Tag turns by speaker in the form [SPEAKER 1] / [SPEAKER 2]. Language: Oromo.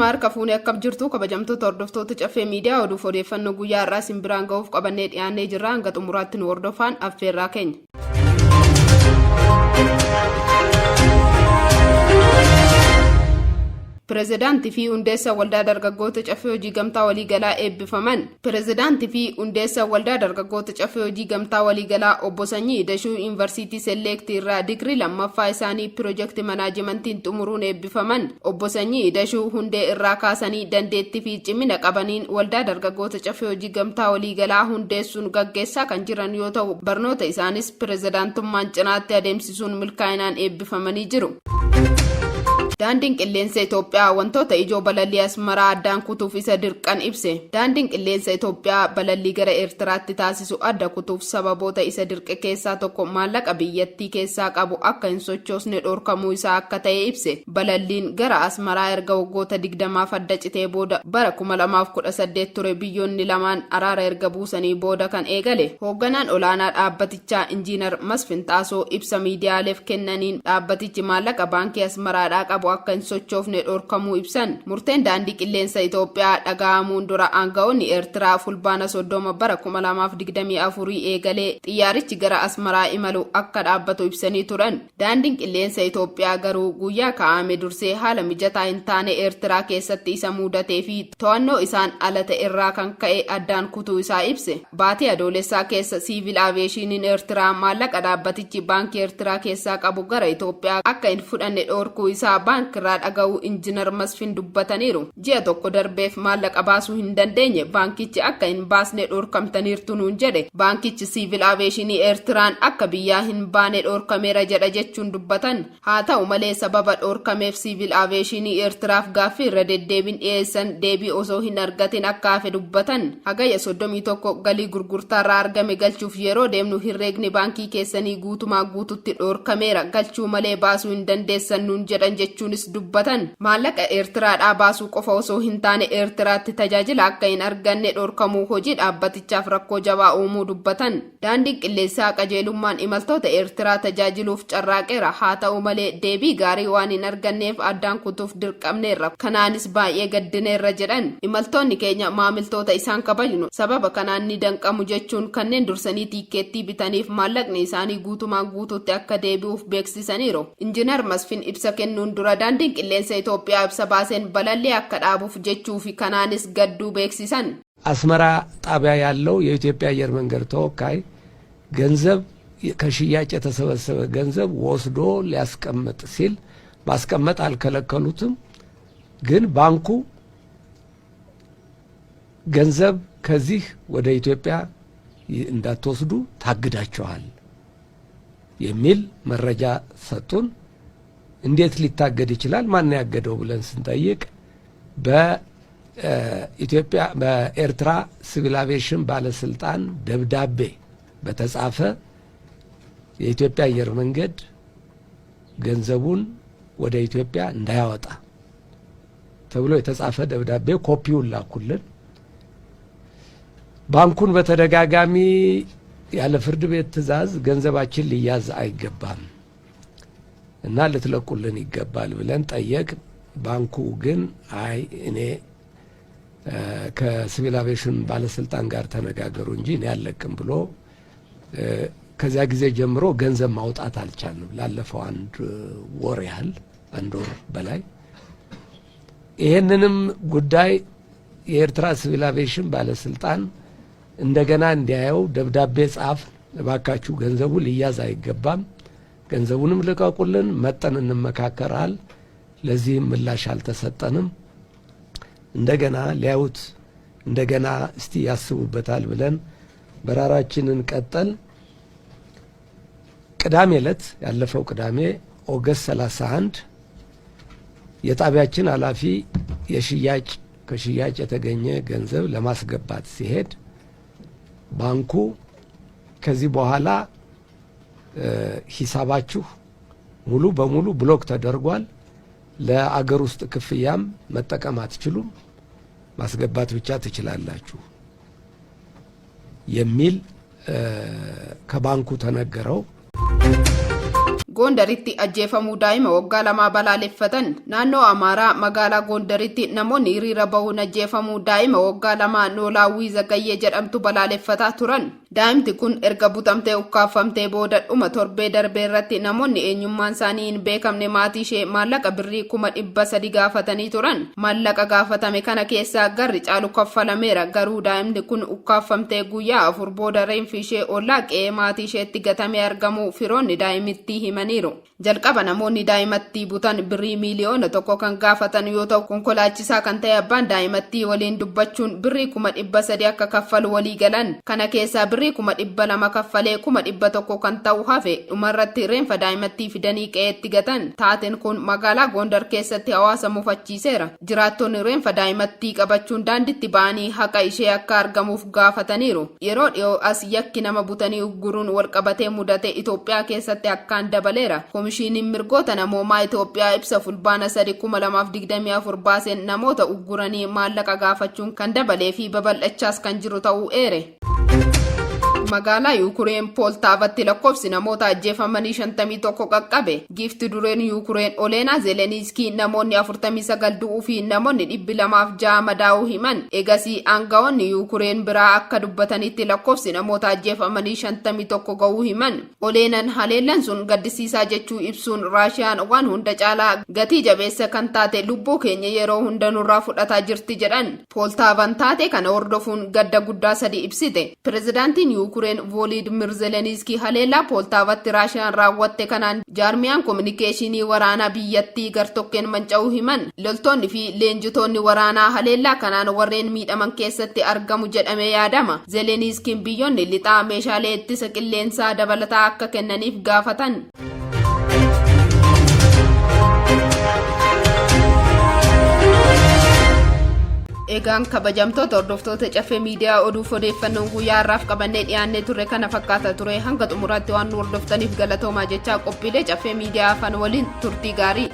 [SPEAKER 1] Ashama harka fuunee akkam jirtu kabajamtoota hordoftoota Caffee Miidiyaa oduuf odeeffannoo guyyaa har'aa isin biraan ga'uuf qabannee dhiyaannee jirra hanga xumuraatti nu hordofaan affeerraa keenya. Pirezidaantii fi hundeessa Waldaa Dargaggoota Caffee Hojii Gamtaa Waliigalaa eebbifaman. Pirezidaantii fi hundeessa Waldaa Dargaggoota Caffee Hojii Gamtaa Waliigalaa Obbo Sanyii Dashuu Yuunivarsiitii Selleektii irraa digirii lammaffaa isaanii pirojekti manaajimantiin xumuruun eebbifaman. Obbo Sanyii Dashuu hundee irraa kaasanii dandeettii fi cimina qabaniin Waldaa Dargaggoota Caffee Hojii Gamtaa Waliigalaa hundeessuun gaggeessaa kan jiran yoo ta'u, barnoota isaanis pirezidaantummaan cinaatti adeemsisuun milkaa'inaan eebbifamanii jiru. Daandiin Qilleensa Itoophiyaa wantoota ijoo balallii Asmaraa addaan kutuuf isa dirqan ibse. Daandiin Qilleensa Itoophiyaa balallii gara Eertiraatti taasisu adda kutuuf sababoota isa dirqe keessaa tokko maallaqa biyyattii keessaa qabu akka hin sochoosne dhorkamuu isaa akka ta'e ibse. Balalliin gara Asmaraa erga waggoota 20f adda citee booda bara 2018 ture biyyoonni lamaan araara erga buusanii booda kan eegale. Hoogganaan olaanaa dhaabbatichaa Injiinar Masfin Xaasoo ibsa miidiyaaleef kennaniin dhaabbatichi maallaqa baankii Asmaraadhaa qabu akka hin sochoofne dhorkamuu ibsan. Murteen Daandii Qilleensa Itoophiyaa dhaga'amuun dura aanga'oonni Eertiraa Fulbaana 30 bara 2024 eegalee xiyyaarichi gara Asmaraa imalu akka dhaabbatu ibsanii turan. Daandiin Qilleensa Itoophiyaa garuu guyyaa kaa'ame dursee haala mijataa hin taane Eertiraa keessatti isa muudatee fi to'annoo isaan ala ta'e irraa kan ka'e addaan kutuu isaa ibse. Baatii Adoolessaa keessa Siivil Aviyeeshiiniin Eertiraa maallaqa dhaabbatichi baankii Eertiraa keessaa qabu gara Itoophiyaa akka hin fudhanne dhoorkuu isaa baankirraa dhaga'uu Injinar Masfin dubbataniiru. Ji'a tokko darbeef maallaqa baasuu hin dandeenye, baankichi akka hin baasne dhoorkamtaniirtu nuun jedhe. Baankichi Siivil Aviyeeshinii Eertiraan akka biyyaa hin baane dhoorkameera jedha jechuun dubbatan. Haa ta'u malee sababa dhoorkameef Siivil Aviyeeshinii Eertiraaf gaaffii irra deddeebiin dhiyeessan deebii osoo hin argatin akka hafe dubbatan. Hagayya 31 galii gurgurtaarraa argame galchuuf yeroo deemnu herreegni baankii keessanii guutumaa guututti dhoorkameera, galchuu malee baasuu hin dandeessan nuun jedhan jechuunis dubbatan. Maallaqa Eertiraadhaa baasuu qofa osoo hin taane Eertiraatti tajaajila akka hin arganne dhorkamuu hojii dhaabbatichaaf rakkoo jabaa uumuu dubbatan. Daandiin qilleensaa qajeelummaan imaltoota Eertiraa tajaajiluuf carraaqeera. Haata'u malee deebii gaarii waan hin arganneef addaan kutuuf dirqamneerra. Kanaanis baay'ee gaddineerra jedhan. Imaltoonni keenya maamiltoota isaan kabajnu. Sababa kanaan ni danqamu jechuun kanneen dursanii tiikkeettii bitaniif maallaqni isaanii guutumaan guutuutti akka deebi'uuf beeksisaniiru. Injinar Masfin ibsa kennuun dura Daandiin Qilleensa Itoophiyaa ibsa baaseen balallii akka dhaabuuf jechuufi kanaanis gadduu beeksisan.
[SPEAKER 2] አስመራ ጣቢያ ያለው የኢትዮጵያ አየር መንገድ ተወካይ ገንዘብ ከሽያጭ የተሰበሰበ ገንዘብ ወስዶ ሊያስቀምጥ ሲል ማስቀመጥ አልከለከሉትም። ግን ባንኩ ገንዘብ ከዚህ ወደ ኢትዮጵያ እንዳትወስዱ ታግዳችኋል የሚል መረጃ ሰጡን። እንዴት ሊታገድ ይችላል? ማን ያገደው ብለን ስንጠይቅ በኢትዮጵያ በኤርትራ ሲቪል አቪዬሽን ባለስልጣን ደብዳቤ በተጻፈ የኢትዮጵያ አየር መንገድ ገንዘቡን ወደ ኢትዮጵያ እንዳያወጣ ተብሎ የተጻፈ ደብዳቤ ኮፒውን ላኩልን። ባንኩን በተደጋጋሚ ያለ ፍርድ ቤት ትዕዛዝ ገንዘባችን ሊያዝ አይገባም እና ልትለቁልን ይገባል ብለን ጠየቅ። ባንኩ ግን አይ እኔ ከሲቪል አቪዬሽን ባለስልጣን ጋር ተነጋገሩ እንጂ እኔ አልለቅም ብሎ ከዚያ ጊዜ ጀምሮ ገንዘብ ማውጣት አልቻልንም። ላለፈው አንድ ወር ያህል አንድ ወር በላይ ይህንንም ጉዳይ የኤርትራ ሲቪል አቪዬሽን ባለስልጣን እንደገና እንዲያየው ደብዳቤ ጻፍ፣ እባካችሁ ገንዘቡ ሊያዝ አይገባም፣ ገንዘቡንም ልቀቁልን፣ መጠን እንመካከራል። ለዚህም ምላሽ አልተሰጠንም። እንደገና ሊያዩት እንደገና እስቲ ያስቡበታል ብለን በረራችንን ቀጠል። ቅዳሜ ዕለት ያለፈው ቅዳሜ ኦገስት 31 የጣቢያችን ኃላፊ የሽያጭ ከሽያጭ የተገኘ ገንዘብ ለማስገባት ሲሄድ ባንኩ ከዚህ በኋላ ሂሳባችሁ ሙሉ በሙሉ ብሎክ ተደርጓል፣ ለአገር ውስጥ ክፍያም መጠቀም አትችሉም፣ ማስገባት ብቻ ትችላላችሁ የሚል ከባንኩ ተነገረው።
[SPEAKER 1] Goondaritti ajjeefamuu daa'ima waggaa lamaa balaaleffatan. Naannoo Amaaraa magaalaa Goondaritti namoonni hiriira bahuun ajjeefamuu daa'ima waggaa lamaa Noolaawwii Zagayyee jedhamtu balaaleffataa turan. Daa'imti kun erga butamtee ukkaamfamtee booda dhuma torbee darbee irratti namoonni eenyummaan isaanii hin beekamne maatii ishee maallaqa birrii 300,000 gaafatanii turan. Maallaqa gaafatame kana keessaa garri caalu kaffalameera, garuu daa'imni kun ukkaamfamtee guyyaa 4 booda reenfi ishee ollaa qe'ee maatii isheetti gatamee argamuu firoonni daa'imittii himaniiru. Jalqaba namoonni daa'imattii butan birrii 1,000,000 kan gaafatan yoo ta'u, konkolaachisaa kan ta'e abbaan daa'imattii waliin dubbachuun birrii 300,000 akka kaffalu walii galan. Kana keessaa birrii 200,000 kaffalee 100,000 kan ta'u hafe. Dhumarratti reenfa daa'imattii fidanii qe'eetti gatan. Taateen kun magaalaa Gondar keessatti hawaasa mufachiiseera. Jiraattonni reenfa daa'imattii qabachuun daanditti ba'anii haqa ishee akka argamuuf gaafataniiru. Yeroo dhiyoo as yakki nama butanii ugguruun walqabatee mudate Itoophiyaa keessatti akkaan dabaleera. Komishiiniin Mirgoota Namoomaa Itoophiyaa ibsa Fulbaana 3, 2024 baaseen namoota ugguranii maallaqa gaafachuun kan dabalee fi babal'achaas kan jiru ta'uu eere. Magaalaa Yuukureen Pooltaavatti lakkoofsi namoota ajjeefamanii 51 qaqqabe. Giifti dureen Yuukureen Oleenaa Zeleniiskii namoonni 49 du'uu fi namoonni 206 madaa'uu himan. Egasii aangawoonni Yuukureen biraa akka dubbatanitti lakkoofsi namoota ajjeefamanii 51 ga'uu himan. Oleenan haleellan sun gaddisiisaa jechuu ibsuun Raashiyaan waan hunda caalaa gatii jabeessa kan taate lubbuu keenya yeroo hunda nurraa fudhataa jirti jedhan. Pooltaavan taatee kana hordofuun gadda guddaa sadi ibsite. Pirezidaantiin Yuukureen Vooliidmir Zeleniiskii haleellaa Pooltaavatti Raashiyaan raawwatte kanaan jaarmiyaan kominikeeshinii waraanaa biyyattii gartokkeen manca'uu himan. Loltoonni fi leenjitoonni waraanaa haleellaa kanaan warreen miidhaman keessatti argamu jedhamee yaadama. Zeleniiskiin biyyoonni lixaa meeshaalee ittisa qilleensaa dabalataa akka kennaniif gaafatan. Egaan kabajamtoota hordoftoota Caffee Miidiyaa, oduuf odeeffannoon guyyaa har'aaf qabannee dhiyaannee turre kana fakkaata ture. Hanga xumuraatti waan nu hordoftaniif galatoomaa jechaa, qophiilee Caffee Miidiyaa afaan waliin turtii gaarii.